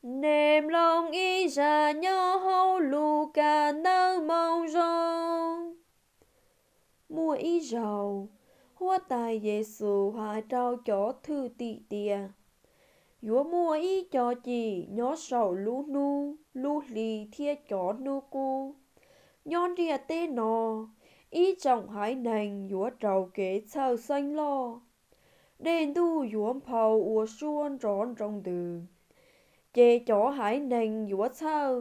Nej mloog ib zag nyob hauv Lukas Ntawv Moo Zoo. Muaj ib zaug, Huab Tais Yes Xus hais rau cov thwj tim tias yuav muaj ib co cim nyob saum lub hnub, lub hli thiab cov hnub qub. Nyob ntiaj teb no, ib tsoom haiv neeg yuav raug kev txhawj xeeb loj. Dej ntuj yuav nphau ua suab nrov nroo ntws, ces cov haiv neeg yuav txhawj,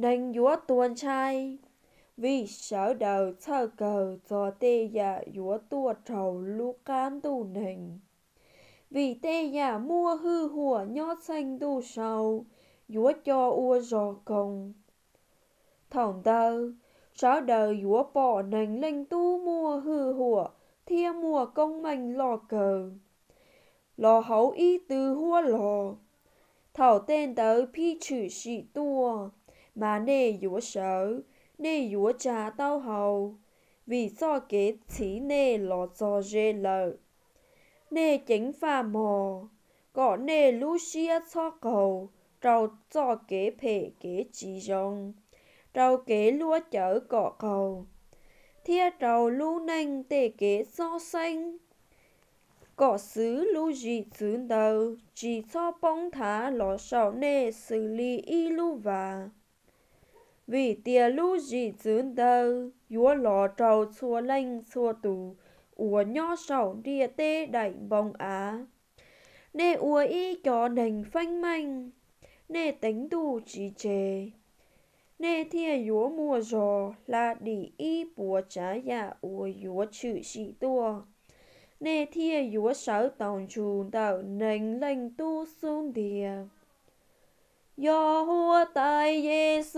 neeg yuav tuag ntshai, vim sawv daws txhawj kawg txog tej yam yuav tuaj raug lub qab ntuj neeg. Vim tej yam muaj hwj huam nyob txheej ntuj sau yuav co ua zog koog. Thaum ntawd, sawv daws yuav pom Neeg Leej Tub muaj hwj huam thiab muaj koob meej loj kawg los hauv ib tw huab los. Thaum tej ntawd phij tshwm sim tuaj, mas nej yuav sawv, nej yuav tsa taub hau, vim txoj kev txhiv nej los txog ze lawm. Nej ceev faj mog, kom nej lub siab txhob qaug rau txoj kev phem kev tsis zoo, rau kev luab cawv kom qaug, thiab rau lub neej tej kev xob xeeb. Kom xwv lub zim txwv ntawd tsis txhob poob nthav los saum nej xws li ib lub vas. Vim tias lub zim txwv ntawd yuav los rau txhua leej txhua tus uas nyob saum ntiaj teb daim npoo av. Nej ua ib co neeg feeb meej, nej teev Ntuj tsis tseg, nej thiaj yuav muaj zog hla dim ib puas tsav yam uas yuav tshwm sim tuaj, nej thiaj yuav sawv taus ntsug ntawm Neeg Leej Tub xub ntiag. Yog Huab Tais Yes